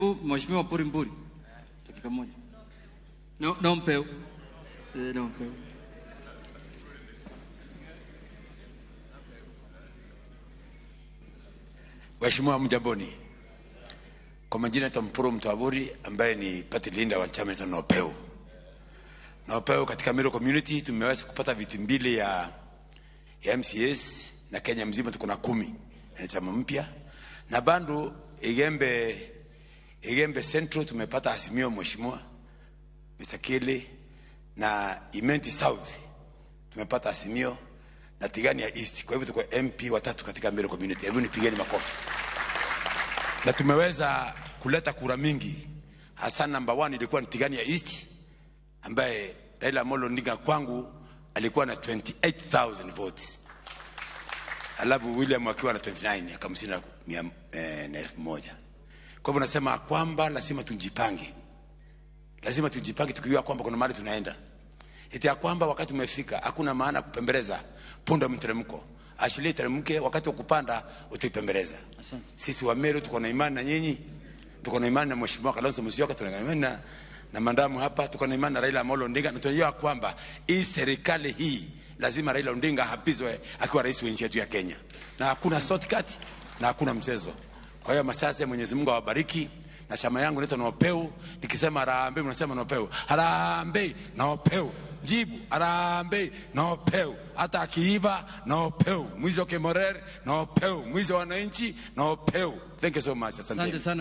Mheshimiwa Puri Mburi. Dakika moja. No, no mpeu. No mpeu. Waheshimiwa mjamboni, kwa majina naitwa Mpuru Mtwaburi ambaye ni party leader wa chama cha Nopeu. Nopeu katika Meru Community tumeweza kupata viti mbili ya MCS na Kenya mzima tuko na 10 na chama mpya, na bado Igembe Central tumepata Azimio Mheshimiwa Mr. Kele, na Imenti South tumepata Azimio na Tigania East. Kwa hivyo tuko MP watatu katika Meru Community. Hebu nipigeni makofi. Na tumeweza kuleta kura mingi, hasa number 1 ilikuwa ni Tigania East ambaye Raila Amolo Odinga kwangu alikuwa na 28,000 votes. Alafu William akiwa na 29 akamshinda na 1,000. Kwa hivyo nasema kwamba lazima tujipange. Lazima tujipange tukijua kwamba kuna mahali tunaenda. Eti ya kwamba wakati umefika, hakuna maana kupembeleza punda mteremko. Ashilie teremke, wakati wa kupanda utaipembeleza. Asante. Sisi wa Meru tuko na imani na nyinyi. Tuko na imani na Mheshimiwa Kalonzo Musyoka, tuna imani na mandamu hapa, tuko na imani na Raila Amolo Odinga, na tunajua kwamba hii serikali hii lazima Raila Odinga apizwe akiwa rais wa nchi yetu ya Kenya. Na hakuna shortcut na hakuna mchezo. Kwa hiyo Masase, Mwenyezi Mungu awabariki. Na chama yangu inaitwa Nopeu. Nikisema harambee mnasema Nopeu. Harambee Nopeu. Jibu harambee Nopeu. Hata akiiba Nopeu. Mwizi wa Kemorer Nopeu. Mwizi wa wananchi Nopeu. Thank you so much. Asante. Asante sana.